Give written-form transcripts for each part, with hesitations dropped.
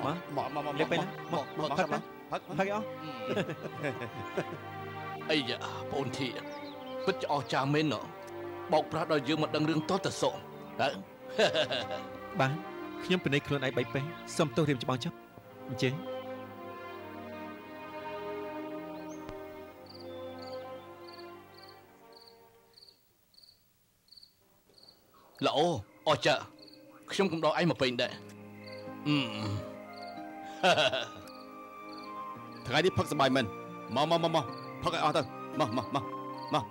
មក មកមកមក លេបទៅមក មក ផឹក មកផឹក ផឹកអស់ អីយ៉ាបងធីពិតជាអស្ចារ្យមែនណបោកប្រាស់ដល់យើងមកដឹងរឿងតតសុហ៎ បាទខ្ញុំពិនិត្យខ្លួនឯងបីពេះសុំទោសរៀមច្បងចុះអញ្ជើញ ល្អអស្ចារ្យខ្ញុំកំដរឯងមកពេញដែរអឺ ថ្ងៃនេះផឹកសប្បាយមែនមកមកមកមកផឹកឲ្យអស់ទៅមកមកមកមក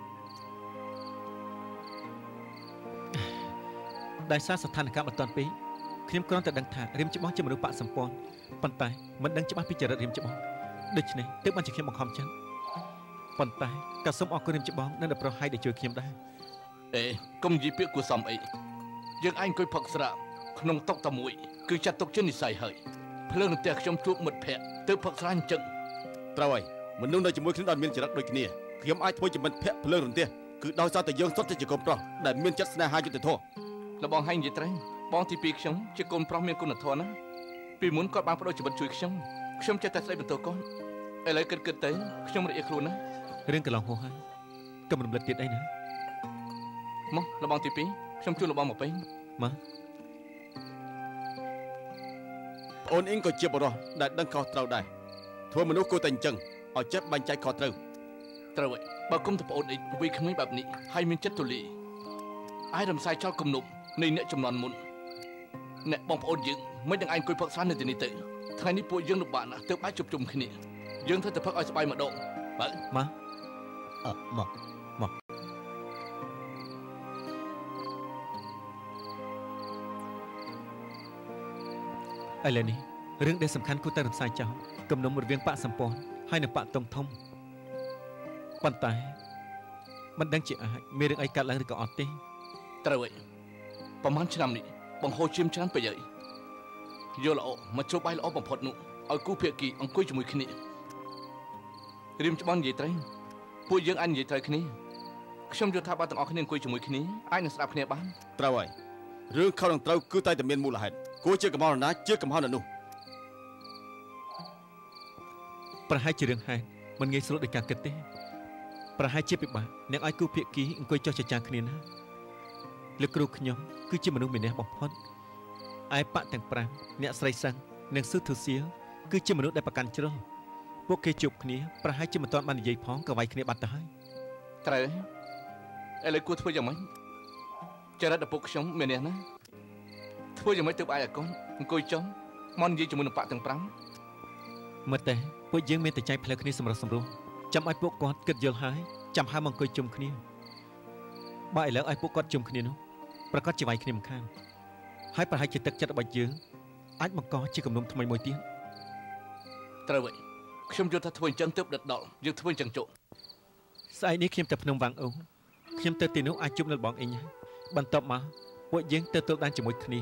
ដោយសារស្ថានភាពមិនទាន់ពេកខ្ញុំគ្រាន់តែដឹងថារៀមច្បងជាមនុស្សបាក់សម្ព័ន្ធប៉ុន្តែមិនដឹងច្បាស់ពីចរិតរៀមច្បងដូច្នេះទើបបានជាខ្ញុំបង្ខំចិត្តប៉ុន្តែក៏សូមអរគុណរៀមច្បងនិងដល់ប្រុសហៃដែលជួយខ្ញុំដែរ អេកុំនិយាយពាក្យគួរសមអីយើងឯងអង្គុយផឹកស្រាក្នុងតុតែមួយគឺចាត់ទុកជានិស័យហើយភ្លើងនៅផ្ទះខ្ញុំជួបមិត្តភក្តិទើបផឹកស្រាអញ្ចឹង ត្រូវហើយមនុស្សនៅជាមួយគ្នាដោយមានចរិតដូចគ្នាខ្ញុំអាចធ្វើជាមិត្តភក្តិភ្លើងរន្ទះគឺដោយសារតែយើងសុទ្ធតែជាកូនប្រុសដែលមានចិត្តស្នេហាយុត្តិធម៌ លបងហែងនិយាយត្រូវបងទី2ខ្ញុំជាកូនប្រុសមានគុណធម៌ណាពីមុនគាត់បានបដូរជីវិតជួយខ្ញុំខ្ញុំចេះតែស្ដីបន្ទោសគាត់ឥឡូវគិតគិតទៅខ្ញុំរអៀលខ្លួនណា រឿងកន្លងហួសហើយកុំរំលឹកទៀតអីណា មកលបងទី2ខ្ញុំជួយលបងមកពេញ មក ប្អូនអ៊ីងក៏ជាបុរសដែលដឹងខុសត្រូវដែរធ្វើមនុស្សគួរតែអញ្ចឹងឲ្យចិត្តបាញ់ចែកខុសត្រូវ ត្រូវហើយបើគុំទៅប្អូនអ៊ីងវ័យក្មេងបែបនេះហើយមានចិត្តទូលាយអាចរំសាយចោលគំនុំនៃអ្នកចំនួនមុនអ្នកបងប្អូនយើងមិននឹងឯងអង្គុយផឹកស្រានៅទីនេះទៅថ្ងៃនេះពួកយើងលំបាកណាស់ទើបអាចជួបជុំគ្នាយើងត្រូវតែផឹកឲ្យស្បាយម្ដងបើ មកអឺមកមកឥឡូវនេះរឿងដែលសំខាន់គួរតែរំសាយចោលគំនុំរវាងបកសម្ព័ន្ធហើយនិងបកតុងធំប៉ុន្តែមិនដឹងជាអាចមានរឿងអីកើតឡើងឬក៏អត់ទេ ត្រូវហើយប្រហែលឆ្នាំនេះបង្ហូរឈាមច្រើនពេកហើយយកល្អមកជួបបាយល្អបំផុតនោះឲ្យគូភាគីអង្គុយជាមួយគ្នារៀមច្បាស់និយាយត្រូវពួកយើងអាចនិយាយត្រូវគ្នាខ្ញុំយល់ថាបើទាំងអស់គ្នាអង្គុយជាមួយគ្នាអាចនឹងស្ដាប់គ្នាបាន ត្រូវហើយរឿងខុសនឹងត្រូវគឺតែតែមានមូលហេតុគួរជាកំហុសណាជាកំហុសនៅនោះ ប្រហែលជារឿងហេតុមិនងាយស្រួលដោយការគិតទេប្រហែលជាពិបាកនឹងឲ្យគូភាគីអង្គុយចុះចរចាគ្នាណាលោកគ្រូខ្ញុំគឺជាមនុស្សម្នាក់បំផុតឯបកទាំង5អ្នកស្រីសឹងនិងស៊ឺធូសៀគឺជាមនុស្សដែលប្រកាន់ជ្រុលពួកគេជួបគ្នាប្រហែលជាមិនទាន់បាននិយាយផងក៏វាយគ្នាបាត់ទៅហើយ ត្រូវឥឡូវគួរធ្វើយ៉ាងម៉េចចរិតឪពុកខ្ញុំមាននេះណាធ្វើយ៉ាងម៉េចទើបអាចឲ្យកូនអង្គុយចុះមកនិយាយជាមួយនឹងបកទាំង5 មើលតែពួកយើងមានតែចែកផ្លូវគ្នាសម្រុះសម្រួលចាំឲ្យពួកគាត់គិតយល់ហើយចាំហៅមកអង្គុយជុំគ្នាបើឥឡូវឲ្យពួកគាត់ជុំគ្នានោះប្រកាសជាវាយគ្នាមិនខានហើយប្រហែលជាទឹកចិត្តរបស់យើងអាចបង្កជាគំនុំថ្មីមួយទៀត ត្រូវហើយខ្ញុំយល់ថាធ្វើអញ្ចឹងទើបដិតដល់យើងធ្វើអញ្ចឹងចុះ ស្អែកនេះខ្ញុំទៅភ្នំវាងអូខ្ញុំទៅទីនោះអាចជួបនៅបងអ៊ីងហើយបន្ទាប់មកពួកយើងទៅទទួលដានជាមួយគ្នា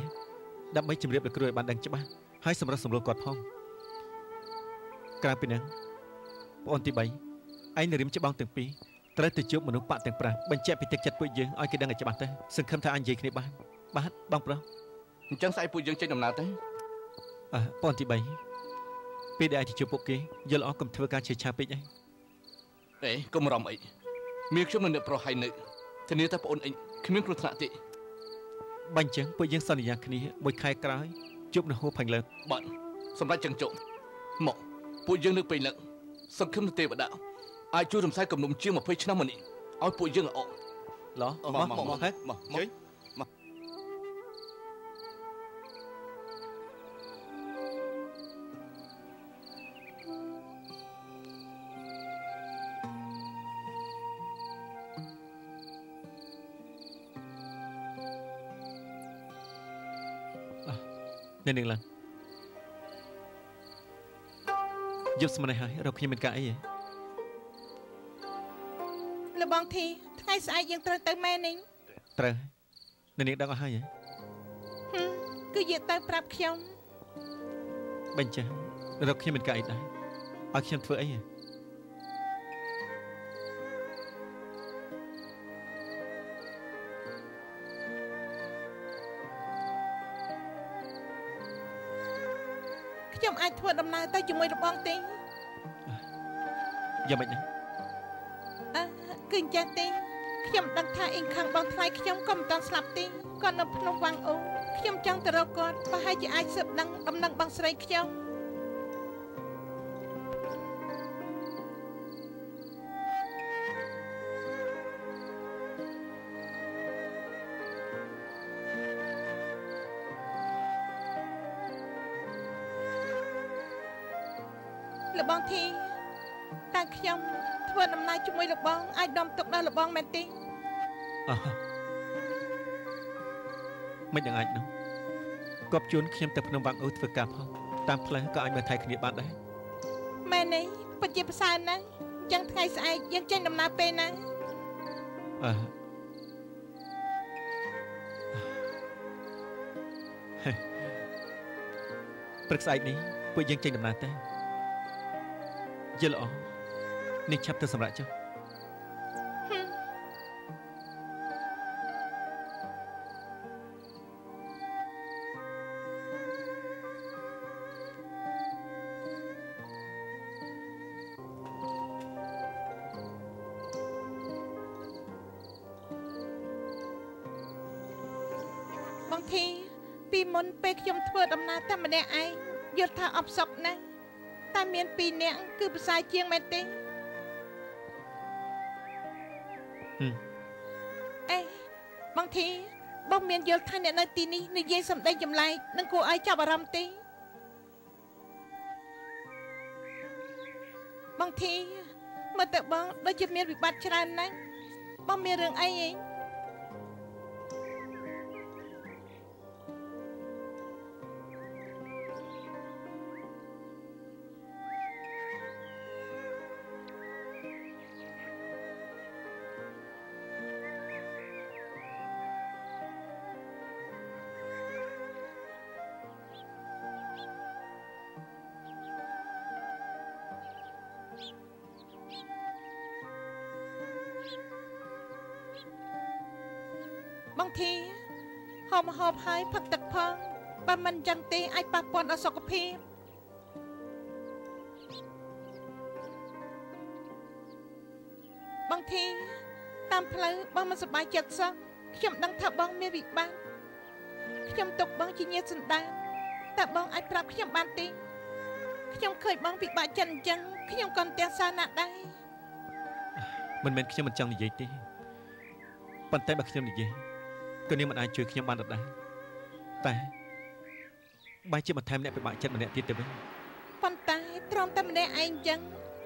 ដើម្បីជម្រាបលោកគ្រូឲ្យបានដឹងច្បាស់ហើយសម្រុះសម្រួលគាត់ផងក្រៅពីនឹងប្អូនទី3ឯងនៅរៀមច្បងទាំងពីរត្រូវទៅជួបមនុស្សបាក់ទាំង5បញ្ជាក់ពីទឹកចិត្តពួកយើងឲ្យគេដឹងឲ្យច្បាស់ទៅសង្ឃឹមថាអាចនិយាយគ្នាបានបាទបងប្រុស អញ្ចឹងស្អែកពួកយើងចេញដំណើរទៅ អើប្អូនទី3ពេលដែលឯងទៅជួបពួកគេយល់អស់កុំធ្វើការជឿឆាពេកអី អេកុំរំអីមានខ្ញុំនឹងអ្នកប្រុសហើយនៅធានាថាប្អូនអញគ្មានគ្រោះថ្នាក់ទេ បាញ់ចឹងពួកយើងសន្យាគ្នាមួយខែក្រោយជួបនៅហួរផាញ់លើ បាទសម្រាប់ចឹងចុះមកពួកយើងលើកពេលឡើងសង្ឃឹមទេវតាអាចជួយរំសាយគំនុំជាង20ឆ្នាំមកនេះឲ្យពួកយើងល្អ ឡមកមកមកហេ មកជើញមក អ្នកនាងឡើងយប់ស្មានហើយរកខ្ញុំមានការអីហ៎ លបងធីថ្ងៃស្អែកយើងត្រូវទៅមែននេះ ត្រូវអ្នកនាងដឹងអស់ហើយហ៎ គឺយើងទៅប្រាប់ខ្ញុំ បាញ់ចាស់រកខ្ញុំមានការអីដែរឲ្យខ្ញុំធ្វើអីហ៎ ខ្ ខ្ញុំអាចធ្វើដំណើរទៅជាមួយរបងទេយ៉ាងម៉េចណាអើគឺអញ្ចឹងទេខ្ញុំដឹងថាអ៊ីងខាងបងថ្លៃខ្ញុំក៏មិនតាន់ស្លាប់ទេគាត់នៅភ្នំវាំងអូខ្ញុំចង់ទៅរកគាត់ប្រហែលជាអាចស៊ើបដឹងដំណឹងបងស្រីខ្ញុំលបងធីតើខ្ញុំធ្វើដំណើរជាមួយលបងអាចដំទុកដល់លបងមែនទេអើមិនដឹងអាចនោះគប់ជួនខ្ញុំទៅភ្នំវាំងអូធ្វើការផងតាមផ្លូវក៏អាចមើលថែគ្នាបានដែរមែនទេពិតជាប្រសើរណាស់អញ្ចឹងថ្ងៃស្អែកយើងចេញដំណើរពេលណាអើព្រឹកស្អែកនេះពួកយើងចេញដំណើរទៅយល់ល្អនេះឆាប់ទៅសម្រាប់ចុះបងធីពីមុនពេលខ្ញុំធ្វើដំណើរតែម្នាក់ឯងយល់ថាអបសុកណាស់តែមានពីរនាក់គឺប្រសើរជាងមែនទេអេបងធីបងមានយល់ថាអ្នកនៅទីនេះនិយាយសម្ដីចម្លែកនិងគួរឲ្យចាប់អារម្មណ៍ទេបងធីមើលទៅបងដូចជាមានវិបត្តិច្រើនណាស់បងមានរឿងអីហីបងធីហូបហូបហើយផឹកទឹកផងបើមិនចឹងទេអាចប៉ះពាល់ដល់សុខភាពបងធីតាមផ្លូវបងមិនសប្បាយចិត្តសោះខ្ញុំដឹងថាបងមានវិបត្តិខ្ញុំទុកបងជាញាតិសន្តានតែបងអាចប្រាប់ខ្ញុំបានទេខ្ញុំឃើញបងពិបាកចិត្តអញ្ចឹងខ្ញុំក៏ទាំងសារណាស់ដែរមិនមែនខ្ញុំមិនចង់និយាយទេប៉ុន្តែបើខ្ញុំនិយាយក៏នាងមិនអាចជួយខ្ញុំបានដដែលតែបែរជាបន្ថែមអ្នកពិបាកចិត្តម្នាក់ទៀតទៅវិញប៉ុន្តែត្រឹមតែម្នាក់ឯងអញ្ចឹង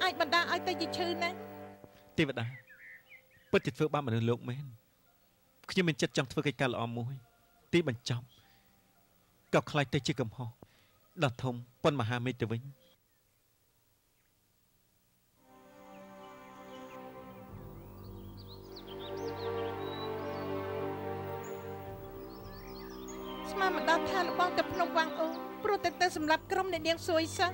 អាចបណ្ដាលឲ្យទៅជាឈឺណាស់ទេវតាពិតជាធ្វើបាបមនុស្សលោកមែនខ្ញុំមានចិត្តចង់ធ្វើកិច្ចការល្អមួយទីបញ្ចប់ក៏ខ្លាចទៅជាកំហុសដ៏ធំប៉ុនមហាមេឃទៅវិញស្មានមិនដល់ថាលបងទៅភ្នំវាំងអូព្រោះតែទៅសម្រាប់ក្រុមអ្នកនាងសួយសោះ